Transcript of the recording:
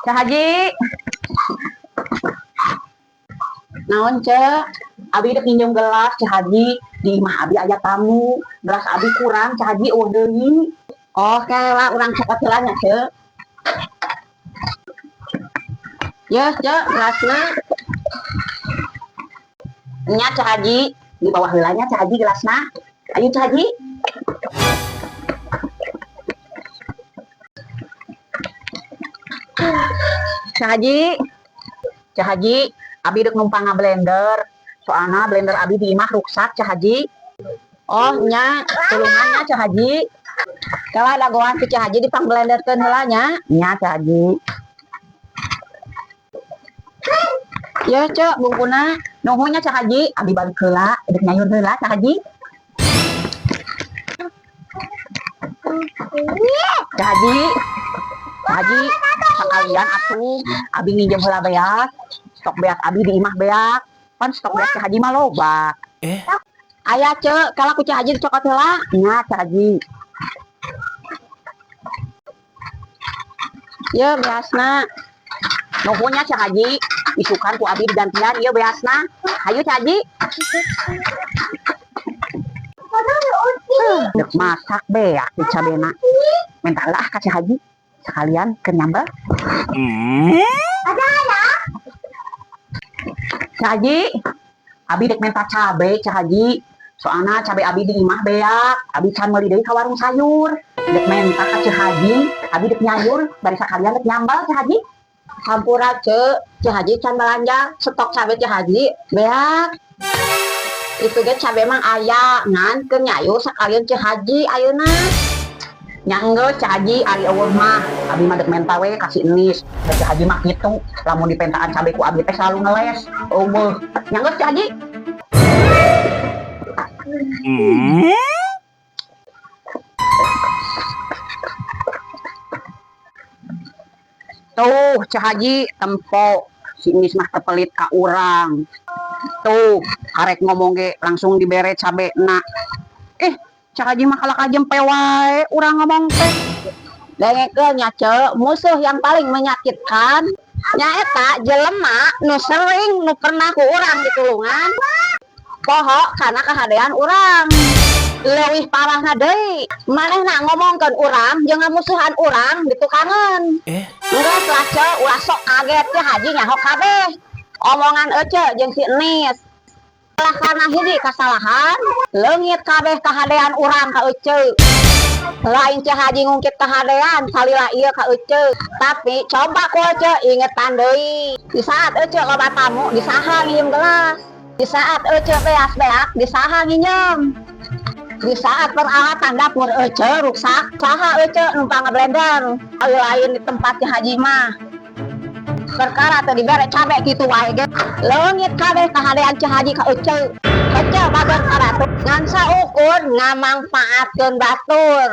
Ceu Haji. Naon, Ceu? Abi dek nginjem gelas, Ceu Haji. Di imah abi aya tamu. Gelas abi kurang, Ceu Haji, euweuh deui. Oh, kela urang cokot heula nya, Ceu. Yeuh, Ceu, gelasna. Nya, Ceu Haji, di bawah heula nya, Ceu Haji, gelasna. Ayo, Ceu Haji. Ceu Haji. Ceu Haji, abi dek numpang ngablender. Soalna blender abi di imah ruksak, Ceu Haji. Oh, nya, tulungan nya, Ceu Haji. Kala dagoan ku Ceu Haji dipangblenderkeun heula nya. Nya, Ceu Haji. Yeuh, Ceu, bungkuna. Nuhun nya, Ceu Haji, abi balik heula, dek nyayur heula, Ceu Haji. Ceu Haji. Ceu Haji, sekalian atuh abi nginjem heula beas. Stok beas abi di imah beak. Pan stok beas Ceu Haji mah loba. Eh? Aya, Ceu, kala ku Ceu Haji dicokot heula. Nya, Ceu Haji. Yeuh, beasna. Nuhun nya, Ceu Haji. Isukan ku abi digantian ieu beasna. Hayu, Ceu Haji. Dek masak beak di cabena. Minta lah ka Ceu Haji. Sekalian ke nyambel. Ceu Haji, abi dek minta cabe, Ceu Haji. Soalna cabe abi di imah beak, abi can meuli deui ka warung sayur. Dek minta ka Ceu Haji, abi dek nyayur, bari sakalian dek nyambel, Ceu Haji. Hampura, Ceu, Ceu Haji can balanja, stok cabe Ceu Haji beak. Itu ge cabe mah aya, ngan keur nyayur sakalian Ceu Haji ayeuna. Nya enggeus, Ceu Haji, ari euweuh mah, abi mah dek menta we ka si Enis. Da Ceu Haji mah kitu, lamun dipentaan cabe ku abi teh selalu ngeles. Euweuh. Nya enggeus, Ceu Haji. Tuh, Ceu Haji, tempo si Enis mah kepelit ka urang. Tuh, karek ngomong ge langsung dibere cabena. Ceu Haji mah kalak jempe wae urang ngomong teh. Dengekeun nya, Ceu, musuh yang paling menyakitkan nyaeta jelema nu sering nu pernah ku urang ditulungan. Poho kana kahadean urang. Leuwih parahna deui, manehna ngomongkeun urang jeung ngamusuhan urang ditukangeun. Eh? Geus lah, Ceu, ulah sok kaget Ceu Haji nyaho kabeh. Omongan ece jeung si Enis. Lah karena hiji kasalahan, leungit kabeh kahadean urang ka ece. Lain Ceu Haji ngungkit kahadean salila ieu ka ece, tapi coba ku ece ingetan deui. Di saat ece loba tamu, di saha nginjem gelas. Di saat ece beas-beak, di saha nginjem. Di saat peralatan dapur ece ruksak, saha ece numpang ngeblender. Ayo lain di tempat Ceu Haji mah. Perkara teu dibere cabe kitu wae ge. Leungit kabeh kahadean Ceu Haji ka ece. Ece bager ka batur ngan saukur ngamangpaatkeun batur.